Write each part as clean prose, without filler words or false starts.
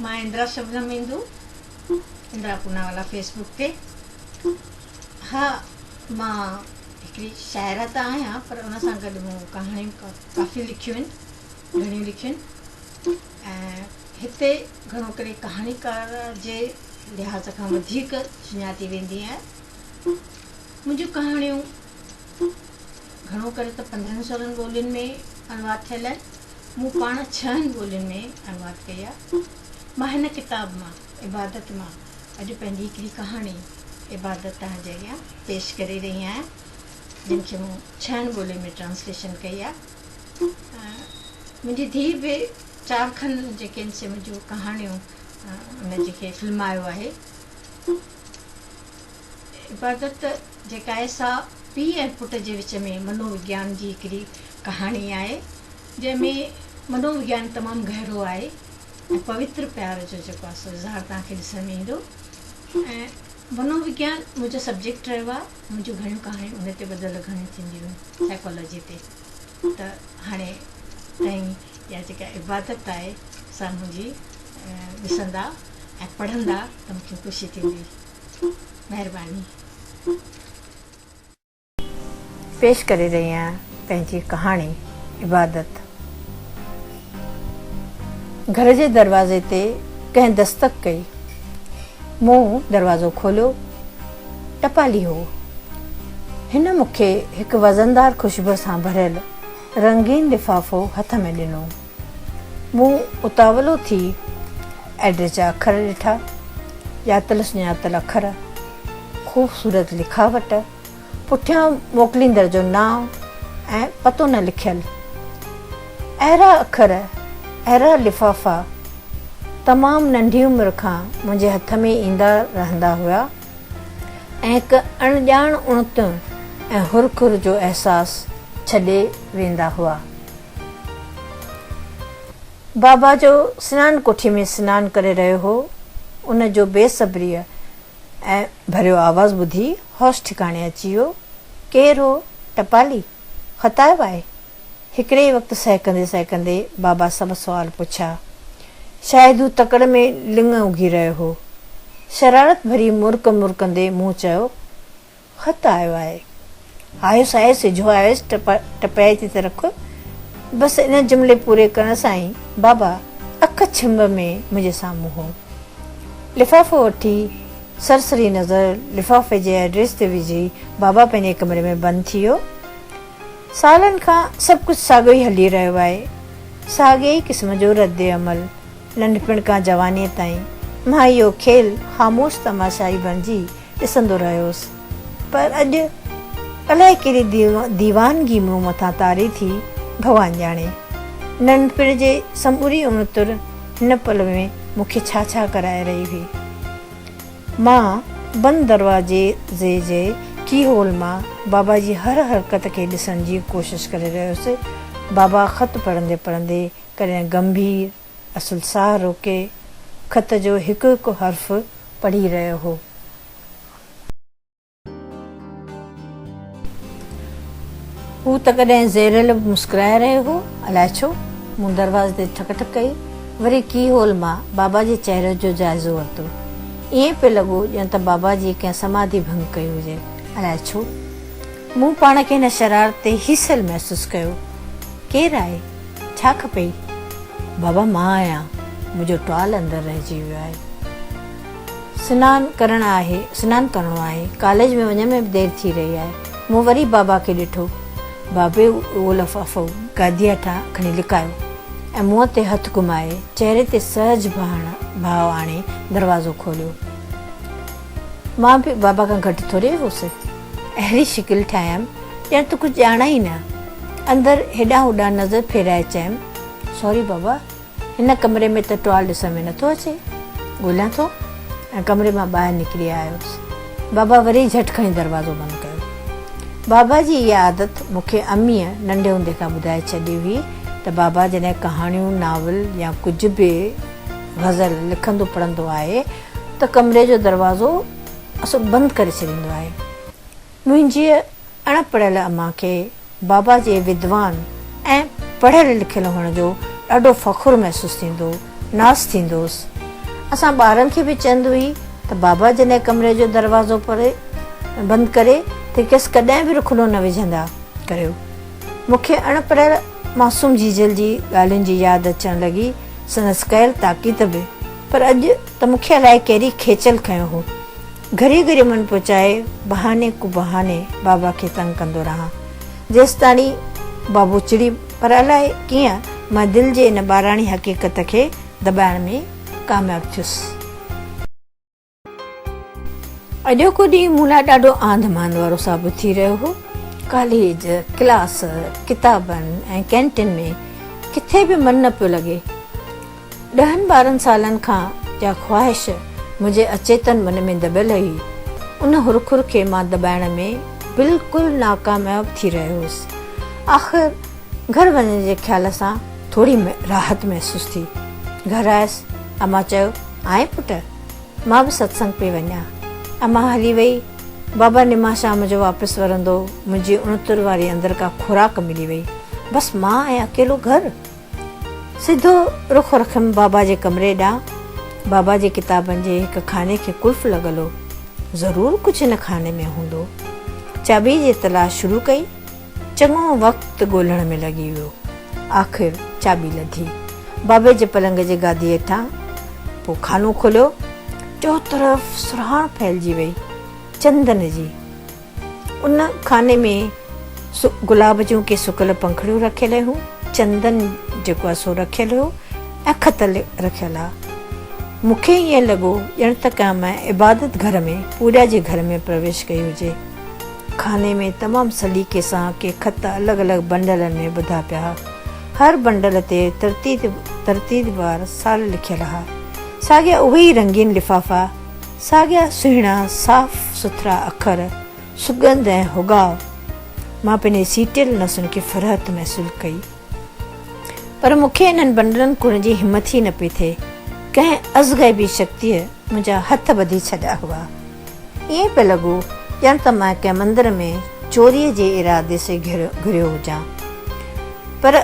مان اندرا شبنم هندو، Indira Poonawalla fee book تي. ها مان هڪڙي شاعره ته آهيان پر ان سان گڏ مون ڪهاڻيون ڪافي لکيون آهن، گهڻيون لکيون آهن ۽ هتي گهڻو ڪري ڪهاڻيڪار جي لحاظ کان وڌيڪ سڃاتي ويندي آهيان. منهنجون ڪهاڻيون گهڻو ڪري ته پندرهن سورهن ٻولين ۾ انواد ٿيل آهن. مون پاڻ ڇهن ٻولين ۾ انواد ڪئي آهي. مان هن ڪتاب مان عبادت مان اڄ پنهنجي هڪڙي ڪهاڻي عبادت توهان جي اڳيان پيش ڪري رهي آهيان جن کي مون ڇهن ٻولين ۾ ٽرانسليشن ڪئي آهي. منهنجي ڌيء به چار کن جيڪي آهن سي منهنجون ڪهاڻيون ان جي کي فلمايو آهي. عبادت جيڪا آهي سا پيء ۽ پٽ جي وچ ۾ منو وگيان جي هڪڙي ڪهاڻي آهي جنهن ۾ منو وگيان تمام گهرو آهي ۽ پوتر پيار جو جيڪو آهي سو اظهار توهان کي ڏسڻ ۾ ايندو ۽ منو وگيان منهنجو سبجيڪٽ رهيو آهي منهنجون گهڻيون ڪهاڻيون ان تي ٻڌل گهڻيون ٿينديون آهن سائيڪالاجي تي ته هاڻي تائين اها جيڪا عبادت آهي سا منهنجي ڏسندا ۽ پڙهندا ته مون کي خوشي ٿيندي. مهرباني. پيش ڪري رهي آهيان پنهنجي ڪهاڻي عبادت. گهر جي دروازي تي ڪنهن دستڪ ڪئي. مون دروازو کوليو. ٽپالي هو. هن مون کي هڪ وزندار خوشبوء سان ڀريل رنگين لفافو هٿ ۾ ڏنو. مون اتاولو ٿي ائڊريس جا اکر ڏٺا. ڄاتل سڃاتل اکر، خوبصورت لکاوٽ، پٺيان موڪليندڙ جو نانء ۽ پتو نه لکيل. اهڙا اکر، اهڙا لفافا تمام ننڍي عمر کان منهنجي هٿ ۾ ايندا رهندا هيا ۽ هڪ اڻڄاڻ اڻت ۽ هرکر جو احساس ڇڏي ويندا هئا. بابا جو سنان ڪوٺي ۾ سنان ڪري رهيو هو، ان جو بي صبريء ۽ ڀريو آواز ٻڌي هوش ٺڪاڻي اچي ويو، ڪير هو؟ ٽپالي؟ خط آيو آهي؟ هڪڙي ئي وقت سهڪندي سهڪندي بابا سڀ سوال پڇيا. شايد هو تڪڙ ۾ لڱ اگهي رهيو هو. شرارت ڀري مرڪ مرڪندي مون چيو، خط آيو آهي. آيس آيس اجهو آيس ٽپائي تي ته رک. بس ان جملي پوري ڪرڻ سان ئي بابا اک ڇنڀ ۾ منهنجي سامهون هو. لفافو وٺي سرسري نظر لفافي جي ائڊريس تي وجهي بابا پنهنجي ڪمري ۾ بند ٿي ويو. سالن کان سڀ ڪجهه ساڳيو ئي هلي رهيو آهي. ساڳئي ئي قسم جو رد عمل. ننڍپڻ کان جوانيء تائين مان اهو کيل خاموش تماشائي بڻجي ڏسندو رهيس. پر اڄ الائي ڪهڙي ديوانگي مون مٿان طاري ٿي، ڀڳوان ڄاڻي. ننڍپڻ جي سموري اڻتر هن پل ۾ مون کي ڇا ڇا ڪرائي رهي هئي. مان بند دروازي جي ڪي هول مان بابا جي هر حرڪت کي ڏسڻ جي ڪوشش ڪري رهيس. بابا خط پڙهندي پڙهندي ڪڏهن گنڀير، اصل ساهه روڪي خط جو هڪ هڪ حرف پڙهي رهيو هو. هو ته ڪڏهن زهريلو به مسڪرائي رهيو هو، الائي ڇو؟ مون دروازي تي ٺڪ ٺڪ ڪئي. وري ڪي هول مان بابا جي چهري جو جائزو ورتو. ائين پئي لڳو ڄڻ ته بابا جي ڪنهن سماڌي ڀنگ ڪئي هجي. الائي ڇو؟ مون پاڻ کي هن شرارت تي هيسيل محسوس ڪيو. ڪير آهي؟ ڇا کپئي؟ بابا مان آهيان. منهنجو ٽوال اندر رهجي ويو آهي. سنان ڪرڻ آهي، سنان ڪرڻو آهي. ڪاليج ۾ وڃڻ ۾ به دير ٿي رهي آهي. مون وري بابا کي ڏٺو. بابي اهو لفافو گاديء هيٺان کڻي لڪايو ۽ منهن تي هٿ گهمائي، چهري تي سهج ڀاء آڻي دروازو کوليو. مان به بابا کان گهٽ ٿوري هوس. اهڙي شڪل ٺاهيم ڄڻ ته ڪجهه ڄاڻان ئي نه. اندر هيڏانهن هوڏانهن نظر ڦيرائي چيم، سوري بابا، هن ڪمري ۾ ته ٽوال ڏسڻ ۾ نٿو اچي. ڳوليان ٿو. ۽ ڪمري مان ٻاهر نڪري آيس. بابا وري جهٽ کڻي دروازو بند ڪيو. بابا جي اها عادت مون کي اميء ننڍي هوندي کان ٻڌائي ڇڏي هئي ته بابا جڏهن ڪهاڻيون، ناول يا ڪجهه به غزل لکندو پڙهندو آهي ته ڪمري جو دروازو اصل بند ڪري ڇڏيندو آهي. منهنجيء اڻ پڙهيل امان کي بابا جي ودوان ۽ پڙهيل لکيل هئڻ جو ڏاڍو فخر محسوس ٿيندو، ناز ٿيندو هوس. اسان ٻارن کي به چوندي هئي ته بابا جڏهن ڪمري جو دروازو پري بند ڪري ته کيس ڪڏهن به رخنو نه وجهندا ڪريو. مون کي اڻ پڙهيل معصوم جيجل جي ڳالهين جي ياد اچڻ لڳي، سندس ڪيل تاڪيد به. پر اڄ ته مون کي الائي ڪهڙي کيچل کنيو هو. گهڙي گهڙي من پيو چاهي بهاني ڪو بهاني بابا کي تنگ ڪندو رهان. جيستاڻي بابو چڙي پر الائي ڪيئن مان دل جي ان ٻاراڻي حقيقت کي دٻائڻ ۾ ڪامياب ٿيس. اڄوڪو ڏينهن مون لاء ڏاڍو آنڌ مانڌ وارو ثابت ٿي رهيو هو. ڪاليج، ڪلاس، ڪتابن ۽ ڪينٽين ۾ ڪٿي به من نه پيو لڳي. ڏهن ٻارهن سالن کان جا خواهش منهنجي اچيتن من ۾ دٻيل هئي، ان هرکر کي مان دٻائڻ ۾ بلڪل ناڪامياب ٿي رهيو هوس. آخر گهر وڃڻ جي خيال سان ٿوري راحت محسوس ٿي. گهر آيس، امان چيو، آئين پٽ؟ مان به ستسنگ پئي وڃان. امان هلي وئي. بابا نما شام جو واپس ورندو. منهنجي اڻتر واري اندر ڪا خوراڪ ملي وئي. بس مان ۽ اڪيلو گهر. سڌو رخ رکيم بابا جي ڪمري ڏانهن. بابا جي ڪتابن جي هڪ خاني کي قلف لڳل هو. ضرور ڪجهه هن خاني ۾ هوندو. چاٻيء جي تلاش شروع ڪئي. چڱو وقت ڳولڻ ۾ لڳي ويو. آخر چاٻي لڌي. بابي جي پلنگ جي گادي هيٺان پوء خانو کوليو. چؤطرف سرهاڻ ڦهلجي وئي. چندن جي. ان خاني ۾ گلاب جون ڪي سڪل پنکڙيون رکيل هيون. چندن جيڪو آهي سو رکيل هيو ۽ خط رکيل ها. مون کي ائين لڳو ڄڻ ته ڪنهن مان عبادت گهر ۾ پوڄا جي گهر ۾ پرويش ڪئي هجي. خاني ۾ تمام سليقي سان ڪي خط الڳ الڳ بنڊلن ۾ ٻڌا پيا ها. هر بنڊل تي ترتيبوار سال لکيل ها. ساڳيا اهي ئي رنگين لفافا، ساڳيا سهڻا صاف سٿرا اکر، سڳنڌ ۽ هڳاء. مان پنهنجي سيٽيل نسن کي فرحت محسول ڪئي. پر مون کي انهن بنڊلن کڻڻ جي همٿ ئي نه پئي ٿئي. ڪنهن ازغيبي شڪتيء منهنجا هٿ ٻڌي ڇڏيا هئا. ائين پئي لڳو ڄڻ ته مان ڪنهن مندر ۾ چوريء جي ارادي سي گهريو هجان. پر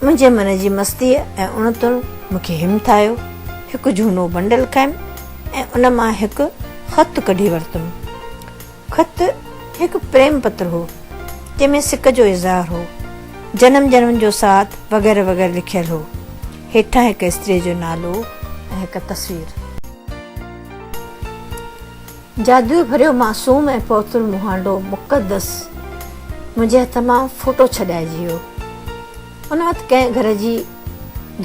منهنجي من جي مستيء ۽ اڻتڻ مون کي همٿايو. هڪ جهونو بنڊل کنيم ۽ ان مان هڪ خط ڪڍي ورتم. خط هڪ پريم پتر هو، جنهن ۾ سڪ جو اظهار هو. جنم جنم جو ساٿ وغيره وغيره لکيل هو. هيٺان هڪ استريء جو نالو ۽ هڪ تصوير. جادوء ڀريو معصوم ۽ پوتر مهانڊو مقدس منهنجي هٿ مان ڦوٽو ڇڏائجي ويو. ان وقت ڪنهن گهر جي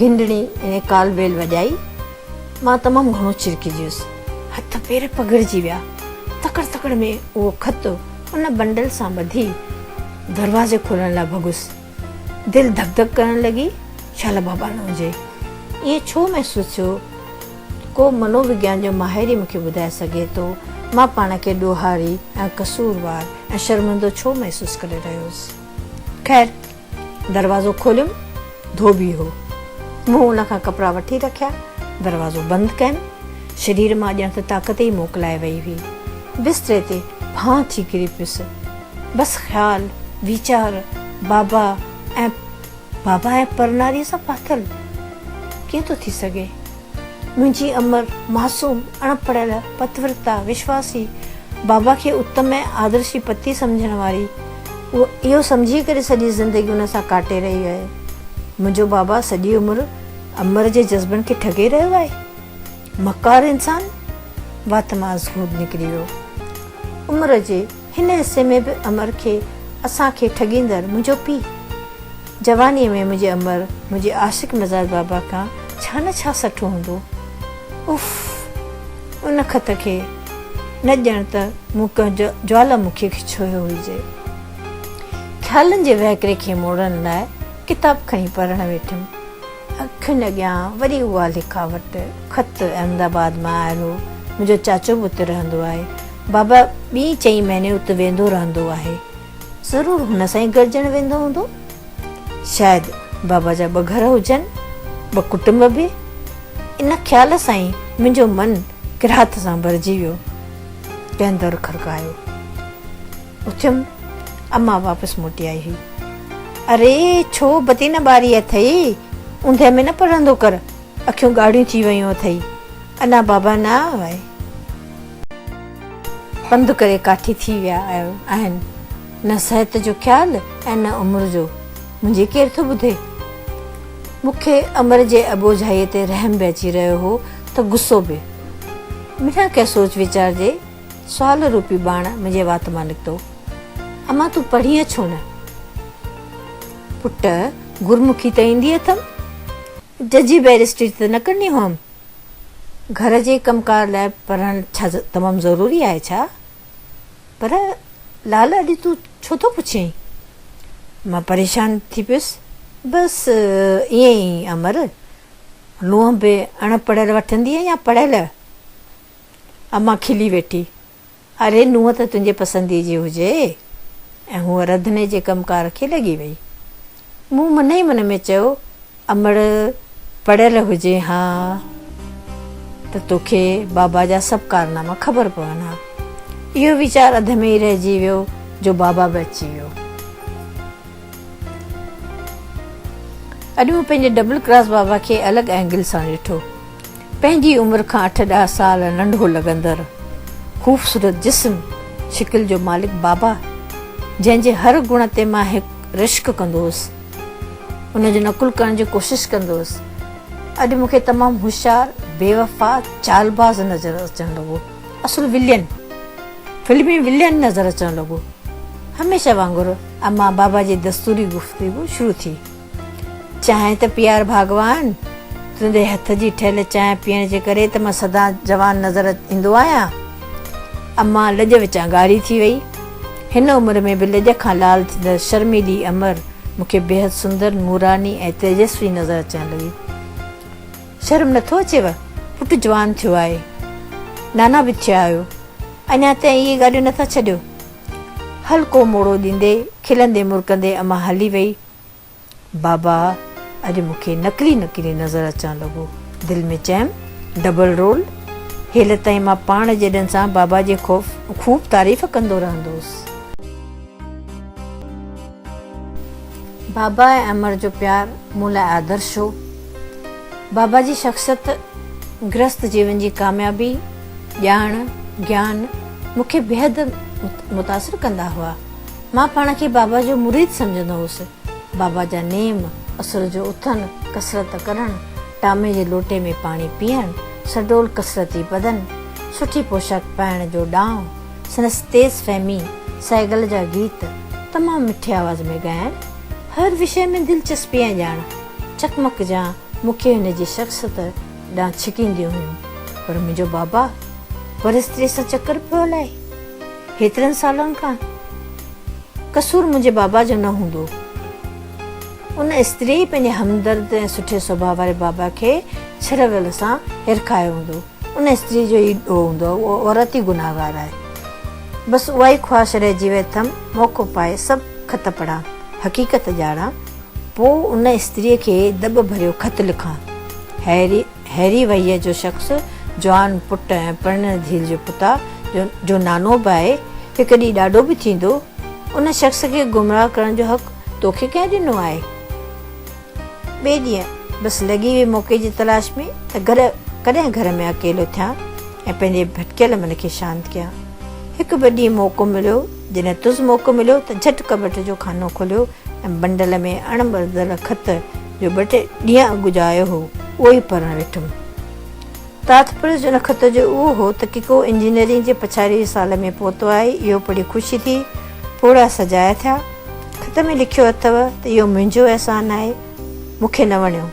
گهنڊڻي يعني ڪال بيل وڄائي. مان تمام گهڻو چرڪجي ويس. هٿ پير پگهرجي ويا. تڪڙ تڪڙ ۾ اهو خط ان بنڊل سان ٻڌي دروازي کولڻ لاء ڀڳس. دل ڌڪ ڌڪ ڪرڻ لڳي، شال بابا نه هجي. ائين ڇو محسوس ٿيو؟ ڪو منو وگيان جو ماهر ئي مون کي ٻڌائي سگهي ٿو، مان پاڻ کي ڏوهاري ۽ قصوروار ۽ شرمندو ڇو محسوس ڪري رهيو هوس. خير، دروازو کوليم، ڌوٻي هو. مون ان کان ڪپڙا وٺي رکيا، دروازو بند ڪيم. شرير مان ڄڻ ته طاقت ئي موڪلائي وئي هئي. بستري تي ڦانهه ٿي ڪري پيس. بس خيال، ويچار، بابا ۽ بابا ۽ پرناريء سان ڦاٿل؟ ڪيئن ٿو ٿي سگهي؟ منهنجي امر، معصوم، اڻ پڙهيل، پتورتا، وشواسي، بابا کي اتم ۽ آدرشي پتي سمجهڻ واري، اهو اهو سمجهي ڪري سڄي زندگي ان سان ڪاٽي رهي آهي. منهنجو بابا سڄي عمر امر جي جذبن کي ٺڳي رهيو آهي. مڪار انسان! وات مان ازخود نڪري ويو. عمر جي هن حصي ۾ به امر کي اسان کي ٺڳيندڙ منهنجو پيء. جوانيء ۾ منهنجي امر منهنجي عاشق مزاج بابا کان ڇا نه ڇا سٺو هوندو. اف! ان خط کي نه ڄڻ ته مون ڪنهن جوالا مکيء کي ڇهيو هجي. خيالن جي وهڪري کي موڙڻ لاء ڪتاب کڻي پڙهڻ ويٺم. اکين اڳيان وري اها لکاوٽ، خط احمد آباد مان آيل هو. منهنجو چاچو به اتي رهندو آهي. بابا ٻين چئين مهيني ات ويندو رهندو آهي. ضرور هن سان ئي گڏجڻ ويندو هوندو. شايد بابا جا ٻه گهر هجن، ٻه ڪٽنب به. ان خيال سان ئي منهنجو من ڪراهت سان ڀرجي ويو. ڪنهن در کڙڪايو. اٿيم، امان واپس موٽي آئي هئي. اري ڇو بتي نه ٻاري اٿئي؟ اوندهه ۾ نه پڙهندو ڪر، اکيون ڳاڙهيون ٿي ويون اٿئي. اڃا بابا نه آيو آهي. پنڌ ڪري ڪاٺي ٿي ويا آهن. نه صحت جو خيال ۽ نه عمر جو. منهنجي ڪير ٿو ٻڌي؟ مون کي امر جي اٻوجهائيء تي رحم به اچي رهيو هو ته غصو به. بنا ڪنهن سوچ ويچار جي سوال روپي ٻاڻ منهنجي وات مان نڪتو، امان تون پڙهينء ڇو نه؟ پٽ، گرمکي ته ايندي اٿم. ججي بئريسٽري ته نه ڪرڻي هئم. گهر جي ڪم ڪار لاء پڙهڻ ڇا تمام ضروري آهي ڇا؟ پر لال اڄ تون ڇو ٿو پڇين؟ مان پريشان ٿي پيس. بس ائين ئي امر، لونء به اڻ پڙهيل وٺندينء يا پڙهيل؟ امان کلي ويٺي. اري نونهن ته تنهنجي پسنديء جي هجي. ۽ هوء رڌڻي جي ڪم ڪار کي لڳي وئي. مون من ئي من ۾ چيو، امڙ پڙهيل هجين ها ته توکي بابا جا سڀ ڪارناما خبر پون ها. اهو ويچار اڌ ۾ ئي رهجي ويو جو بابا به اچي ويو. اڄ مون پنهنجي ڊبل ڪراس بابا کي الڳ اينگل سان ڏٺو. پنهنجي عمر کان اٺ ڏهه سال ننڍو لڳندڙ خوبصورت جسم شڪل جو مالڪ بابا جنهن جي هر گڻ تي مان هڪ رشڪ ڪندو هوس ان جو نقل ڪرڻ جي ڪوشش ڪندو هوس اڄ مون کي تمام هوشيار بيوفا چالباز نظر اچڻ لڳو اصل ولين فلمي ولين نظر اچڻ لڳو هميشه وانگر امان بابا جي دستوري گفتگو شروع ٿي. چانهه ته پيار ڀاڳوان، تنهنجي هٿ جي ٺهيل چانهه پيئڻ جي ڪري ته مان سدا جوان نظر ايندو آهيان. امان لڄ وچان ڳاڙهي ٿي وئي. هن عمر ۾ به لڄ کان لال ٿيندڙ شرميلي امر مون کي بيحد سندر، نوراني ۽ تيجسوي نظر اچڻ لڳي. شرم نٿو اچيو؟ پٽ جوان ٿيو آهي. نانا به ٿيا آهيو. اڃا تائين اهي ڳالهيون نٿا ڇڏيو. هلڪو موڙو ڏيندي، کلندي مرڪندي امان هلي وئي. بابا اڄ مون کي نقلي نقلي نظر اچڻ لڳو. دل ۾ چيم، ڊبل رول؟ هيل تائين مان پاڻ جيڏن سان بابا جي خوب تعريف ڪندو رهندو هوس. بابا ۽ امڙ جو پيار مون لاء آدرش هو. بابا جي شخصيت، گرهست جيون جي ڪاميابي، ڄاڻ، گيان مون کي بيحد متاثر ڪندا هئا. مان پاڻ کي بابا جو مريد سمجهندو هوس. بابا جا نيم، اسر جو اٿڻ، ڪسرت ڪرڻ، ٽامي جي لوٽي ۾ پاڻي پيئڻ، سڊول ڪسرتي بدن، سٺي پوشاڪ پائڻ جو ڏانء، سندس تيز فهمي، سهگل جا گيت تمام مٺي آواز ۾ ڳائڻ، هر وشيه ۾ دلچسپي ۽ ڄاڻ، چقمق جيان مون کي هن جي شخصيت ڏانهن ڇڪينديون هيون. پر منهنجو بابا پرستريء سان چڪر پيو هلائي. هيترن سالن کان. قصور منهنجي بابا جو نه هوندو. ان استريء ئي پنهنجي همدرد ۽ سٺي سڀاء واري بابا کي ڇڙول سان هرکايو هوندو. ان استريء جو ئي ڏوهه هوندو. اها عورت ئي گناهگار آهي. بس اها ئي خواهش رهجي وئي اٿم، موقعو پائي سڀ خط پڙهان، حقيقت ڄاڻان، پوء ان استريء کي دٻ ڀريو خط لکان. هيري. هيري وهيء جو شخص، جوان پٽ ۽ پرڻيل ڌيء جو پتا، جو نانو به آهي، هڪ ڏينهن ڏاڏو به ٿيندو، ان شخص کي گمراهه ڪرڻ جو حق توکي ڪنهن ڏنو آهي؟ ٻئي ڏينهن بس لڳي وئي موقعي جي تلاش ۾ ته ڪڏهن گهر ۾ اڪيلو ٿيان ۽ پنهنجي ڀٽڪيل من کي شانت ڪيان. هڪ ٻه ڏينهن موقعو مليو، جڏهن تز موقعو مليو ته جهٽ ڪٻٽ جو خانو کوليو ۽ بنڊل ۾ اڻ ٻڌل خط جو ٻه ٽي ڏينهن اڳ جو آيو هو، اهو ئي پڙهڻ ويٺم. تاتپرج ان خط جو اهو هو ته ڪڪو انجنيئرنگ جي پڇاڙيء سال ۾ پهتو آهي، اهو پڙهي خوشي ٿي، پوڙها سجايا ٿيا. خط ۾ لکيو اٿئو ته اهو منهنجو احسان آهي، مون کي نه وڻيو.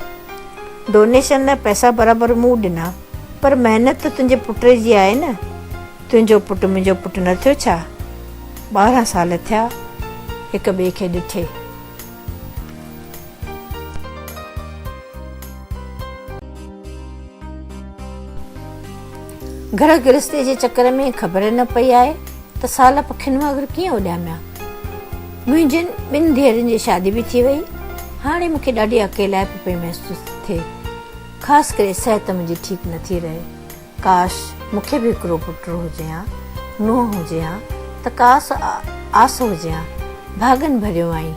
ڊونيشن لاء پئسا برابر مون ڏنا، پر محنت ته تنهنجي پٽ جي آهي نه. تنهنجو پٽ منهنجو پٽ نه ٿيو ڇا؟ 12 سال ٿيا هڪ ٻئي کي ڏٺي. گهر گرهستيء جي چڪر ۾ خبر نه پئي آهي ته سال پکين وانگر ڪيئن اڏاميا. منهنجين ٻن ڌيئرن جي شادي به ٿي وئي. هاڻي مون کي ڏاڍي اڪيلائپ پئي محسوس ٿئي. خاص ڪري صحت منهنجي ٺيڪ نٿي رهي. ڪاش مون کي به هڪڙو پٽ هجي ها، نونهن هجي ها ته ڪاس آس هجي ها. ڀاڳن ڀريو آهين،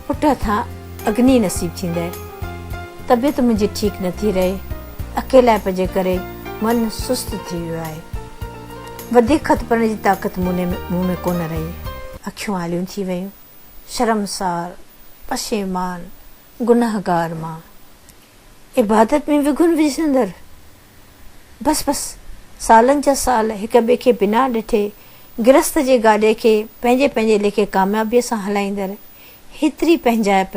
پٽ هٿان اگني نصيب ٿيندء. طبيعت منهنجي ٺيڪ نه ٿي رهي. اڪيلائپ جي ڪري من سست ٿي ويو آهي. وڌيڪ خط پڙهڻ جي طاقت مون ۾ ڪونه رهي. اکيون آليون ٿي ويون. شرمسار، پشيمان، گنهگار مان. عبادت ۾ وگهن وجهندڙ. بس بس، سالن جا سال هڪ ٻئي کي بنا ڏٺي گرهست جي گاڏي کي پنهنجي پنهنجي ليکي ڪاميابيء سان هلائيندڙ، هيتري پنهنجائپ،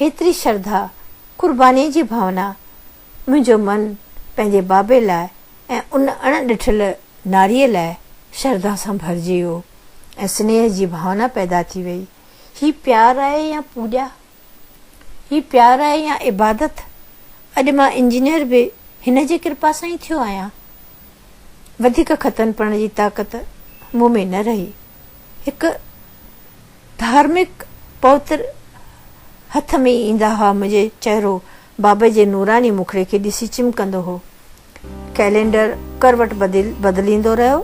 هيتري شرڌا، قربانيء جي ڀاونا، منهنجو من پنهنجي بابي لاء ۽ ان اڻ ڏٺل ناريء لاء شرڌا سان ڀرجي ويو ۽ سنيهه جي ڀاونا پيدا ٿي وئي. هي پيار آهي يا پوڄا؟ هي پيار آهي يا عبادت؟ اڄ مان انجنيئر به هن جي ڪرپا سان ئي ٿيو آهيان. وڌيڪ خطن پڙهڻ جي طاقت مون ۾ نه رهي. هڪ ڌارمڪ پوتر هٿ ۾ ئي ايندا هئا منهنجي چهرو بابي جي نوراني مکڙي کي ڏسي چمڪندو هو. ڪئلينڊر ڪروٽ بدليندو رهيو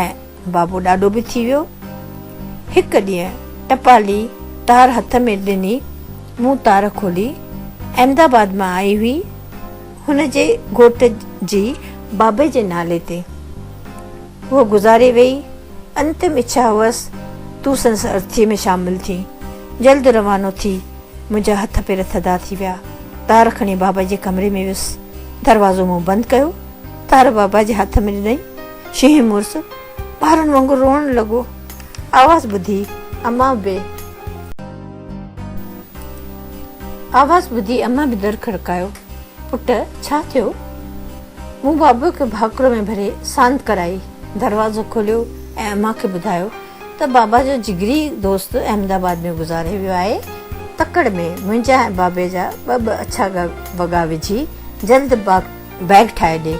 ۽ بابو ڏاڏو به ٿي ويو. هڪ ڏينهن ٽپالي تار هٿ ۾ ڏني، مون تار کولي، احمد آباد مان آئي هئي، هن جي گهوٽ جي بابي جي نالي تي. هوء گذاري ويئي. انتم اڇا هئس تون سندس ارٿيء ۾ شامل ٿين. جلد روانو ٿي. منهنجا هٿ پير ٿڌا ٿي ويا. تار کڻي بابا جي ڪمري ۾ ويس. دروازو مون بند ڪيو. تار بابا جي هٿ ۾ ڏنائين. شينهن مڙس ٻارن وانگر روئڻ لڳو. آواز ٻڌي امان به. آواز ٻڌي امان به در کڙڪايو. پٽ ڇا ٿيو؟ مون بابوء کي ڀاڪر ۾ ڀري سانت ڪرائي. دروازو کوليو ۽ امان کي ٻڌايو ته بابا جو جگري دوست احمد آباد ۾ گذاري ويو آهي. تڪڙ ۾ منهنجا ۽ بابي جا ٻه ٻه اڇا وڳا وجهي جلد بيگ ٺاهي ڏي.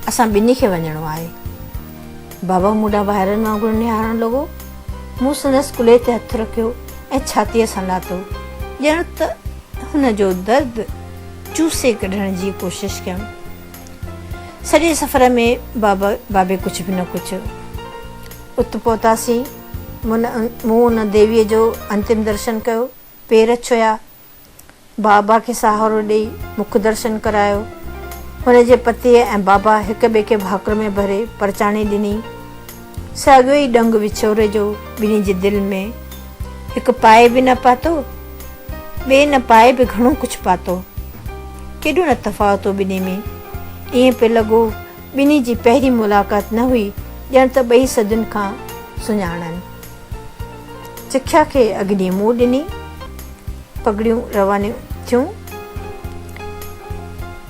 اسان ٻنهي کي وڃڻو آهي. بابا مون ڏانهن ڀائرن وانگر نهارڻ لڳو. مون سندس ڪلهي تي هٿ رکيو ۽ ڇاتيء سان لاتو، ڄڻ ته هن جو درد چوسي ڪڍڻ جي ڪوشش ڪيم. سڄي سفر ۾ بابا بابي ڪجهه به نه ڪڇيو. ات پهتاسين. مون ان ديويء جو انتم درشن ڪيو، پير ڇهيا. بابا کي سهارو ڏيئي مک درشن ڪرايو. هن جي پتيء ۽ بابا هڪ ٻئي کي ڀاڪر ۾ ڀري پرچاڻي ڏني. ساڳيو ئي ڏنگ وڇوڙي جو ٻنهي جي دل ۾. هڪ پائي به نه پاتو، ٻئي نه پائي به گهڻو ڪجهه پاتو. ڪيڏو نه تفاوت هو ٻنهي ۾. ائين پئي لڳو ٻنهي جي پهرين ملاقات نه هئي، ڄڻ ته ٻئي صدين کان سڃاڻن. چکيا کي اگنيء منهن ڏني، پڳڙيون روانيون ٿيون.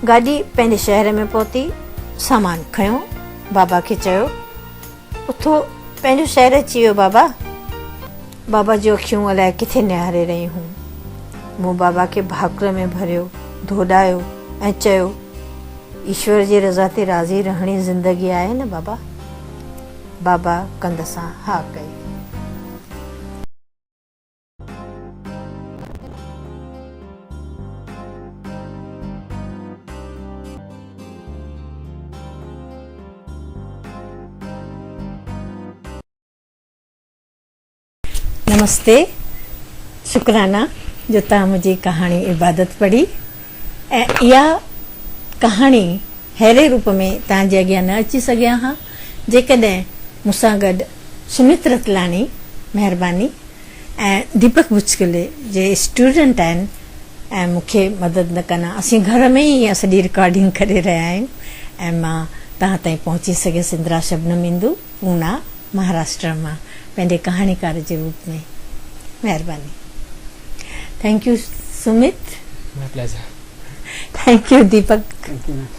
گاڏي پنهنجي شهر ۾ پهتي، سامان کنيو، بابا کي چيو، اٿو پنهنجو شهر اچي ويو بابا. بابا جون اکيون الائي ڪٿي نهاري رهيون هيون. مون بابا کي ڀاڪر ۾ ڀريو، ڌوڏايو ۽ چيو، ايشور جي رضا تي راضي رهڻ ئي زندگي آهي نه بابا. بابا ڪنڌ سان ها ڪئي. نمستي شڪرانا جو توهان منهنجي ڪهاڻي عبادت پڙهي ۽ اها ڪهاڻي ههڙي روپ ۾ توهان جي اڳيان نه اچي سگهيان ها جيڪڏهن مون سان گڏ سمت رتلاڻي مهرباني ۽ ديپڪ بچڪلي جي اسٽوڊنٽ آهن ۽ مون کي مدد نه ڪن ها اسين گهر ۾ ئي اها سڄي رڪارڊنگ ڪري رهيا آهيون ۽ مان توهان تائين پهچي سگهيس اندرا شبنم اندو پونا مهاراشٽرا مان پنهنجي ڪهاڻيڪار جي روپ ۾ مهرباني thank you Sumit. My pleasure. Thank you Deepak. Thank you ma'am.